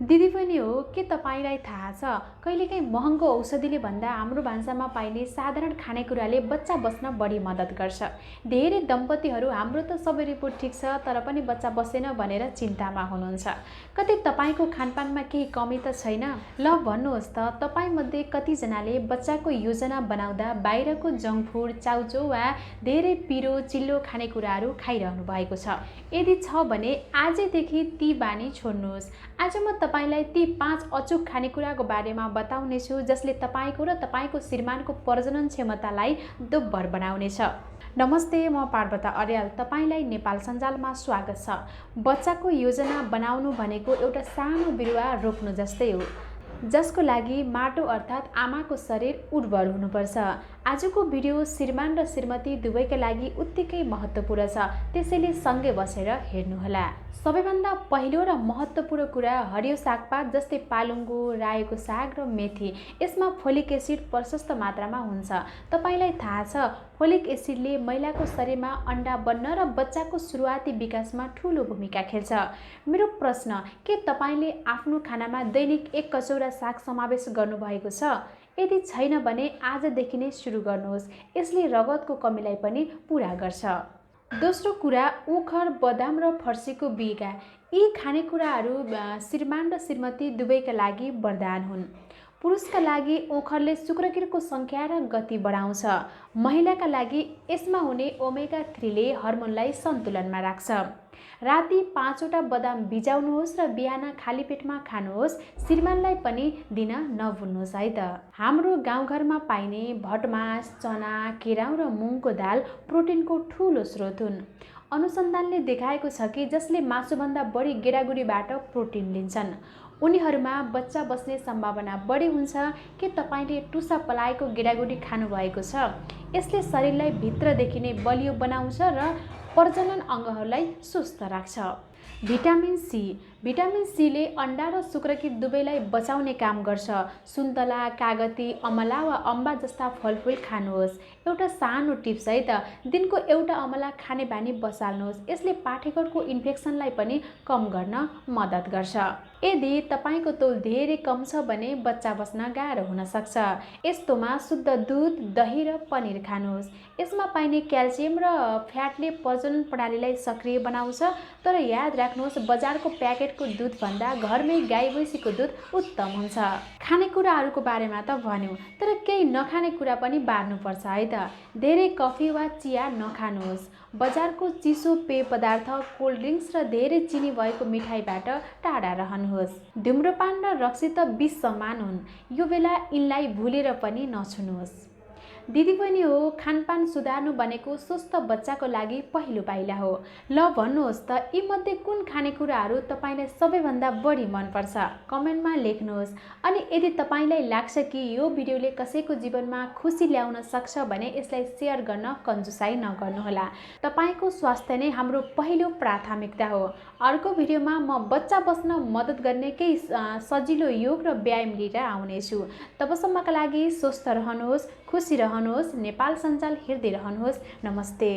दिदी पनि हो के तपाईँलाई थाहा छ कहिलेकाहीँ महँगो औषधिले भन्दा हाम्रो भान्सामा पाइने साधारण खानेकुराले बच्चा बस्न बढी मद्दत गर्छ। धेरै दम्पतिहरू हाम्रो त सबै रिपोर्ट ठिक छ तर पनि बच्चा बसेन भनेर चिन्तामा हुनुहुन्छ। कतै तपाईँको खानपानमा केही कमी त छैन? ल भन्नुहोस् त तपाईँमध्ये कतिजनाले बच्चाको योजना बनाउँदा बाहिरको जङ्क फुड, चाउचाउ वा धेरै पिरो चिल्लो खानेकुराहरू खाइरहनु भएको छ? यदि छ भने आजैदेखि ती बानी छोड्नुहोस्। आज म तपाईलाई ती 5 अचूक खानेकुराको बारेमा बताउनेछु जसले तपाईको र तपाईको श्रीमानको प्रजनन क्षमतालाई दोब्बर बनाउनेछ। नमस्ते, म पार्वता अर्याल। तपाईलाई नेपाल सञ्जालमा स्वागत छ। बच्चाको योजना बनाउनु भनेको एउटा सानो बिरुवा रोप्नु जस्तै हो, जसको लागि माटो अर्थात् आमाको शरीर उर्वर हुनुपर्छ। आजको भिडियो श्रीमान र श्रीमती दुवैका लागि उत्तिकै महत्त्वपूर्ण छ, त्यसैले सँगै बसेर हेर्नुहोला। सबैभन्दा पहिलो र महत्त्वपूर्ण कुरा हरियो सागपात जस्तै पालुङ्गो, रायोको साग र मेथी। यसमा फोलिक एसिड प्रशस्त मात्रामा हुन्छ। तपाईलाई थाहा छ फोलिक एसिडले महिलाको शरीरमा अन्डा बन्न र बच्चाको सुरुवाती विकासमा ठूलो भूमिका खेल्छ। मेरो प्रश्न, के तपाईले आफ्नो खानामा दैनिक 1 कचौरा साग समावेश गर्नुभएको छ? यदि छैन भने आजदेखि नै सुरु गर्नुहोस्। यसले रगतको कमीलाई पनि पूरा गर्छ। दोस्रो कुरा, ओखर, बदाम र फर्सीको बिगा। यी खानेकुराहरू श्रीमान र श्रीमती दुवैका लागि वरदान हुन्। पुरुषका लागि ओखरले शुक्रकिरको सङ्ख्या र गति बढाउँछ। महिलाका लागि यसमा हुने ओमेगा 3 ले हर्मोनलाई सन्तुलनमा राख्छ। राति 5 वटा बदाम भिजाउनुहोस् र बिहान खाली पेटमा खानुहोस्। श्रीमानलाई पनि दिन नभुल्नुहोस् है त। हाम्रो गाउँघरमा पाइने भटमास, चना, केराउ र मुङको दाल प्रोटिनको ठूलो स्रोत हुन्। अनुसन्धानले देखाएको छ कि जसले मासुभन्दा बढी गेडागुडीबाट प्रोटिन लिन्छन् उनीहरूमा बच्चा बस्ने सम्भावना बढी हुन्छ। के तपाईले टुसा पलाएको गेडागुडी खानुभएको छ? यसले शरीरलाई भित्रदेखि नै बलियो बनाउँछ र प्रजनन अङ्गहरूलाई स्वस्थ राख्छ। Vitamin C. भिटामिन सीले अन्डा र शुक्रकिर दुवैलाई बचाउने काम गर्छ। सुन्तला, कागती, अमला वा अम्बा जस्ता फलफुल खानुहोस्। एउटा सानो टिप्स है त, दिनको एउटा अमला खाने बानी बसाल्नुहोस्। यसले पाठेघरको इन्फेक्सनलाई पनि कम गर्न मद्दत गर्छ। यदि तपाईको तौल धेरै कम छ भने बच्चा बस्न गाह्रो हुन सक्छ। यस्तोमा शुद्ध दूध, दही र पनिर खानुहोस्। यसमा पाइने क्याल्सियम र फ्याटले प्रजनन प्रणालीलाई सक्रिय बनाउँछ। तर याद राख्नुहोस्, बजारको प्याकेटको दुधभन्दा घरमै गाई भैँसीको दुध उत्तम हुन्छ। खानेकुराहरूको बारेमा त भन्यौँ, तर केही नखाने कुरा पनि बार्नुपर्छ है त। धेरै कफी वा चिया नखानुहोस्। बजारको चिसो पेय पदार्थ, कोल्ड ड्रिङ्क्स र धेरै चिनी भएको मिठाईबाट टाढा रहनुहोस्। धूम्रपान र रक्सी त विष समान हुन्, यो बेला यिनलाई भुलेर पनि नछुनुहोस्। दिदी पनि हो, खानपान सुधार्नु भनेको स्वस्थ बच्चाको लागि पहिलो पाइला हो। ल भन्नुहोस् त यीमध्ये कुन खानेकुराहरू तपाईलाई सबैभन्दा बढी मनपर्छ? कमेन्टमा लेख्नुहोस्। अनि यदि तपाईलाई लाग्छ कि यो भिडियोले कसैको जीवनमा खुसी ल्याउन सक्छ भने यसलाई सेयर गर्न कन्जुसाइ नगर्नुहोला। तपाईको स्वास्थ्य नै हाम्रो पहिलो प्राथमिकता हो। अर्को भिडियोमा म बच्चा बस्न मद्दत गर्ने केही सजिलो योग र व्यायाम लिएर आउनेछु। तबसम्मका लागि स्वस्थ रहनुहोस्, खुसी रहनुहोस्, नेपाल सञ्जाल हेर्दै रहनुहोस्। नमस्ते।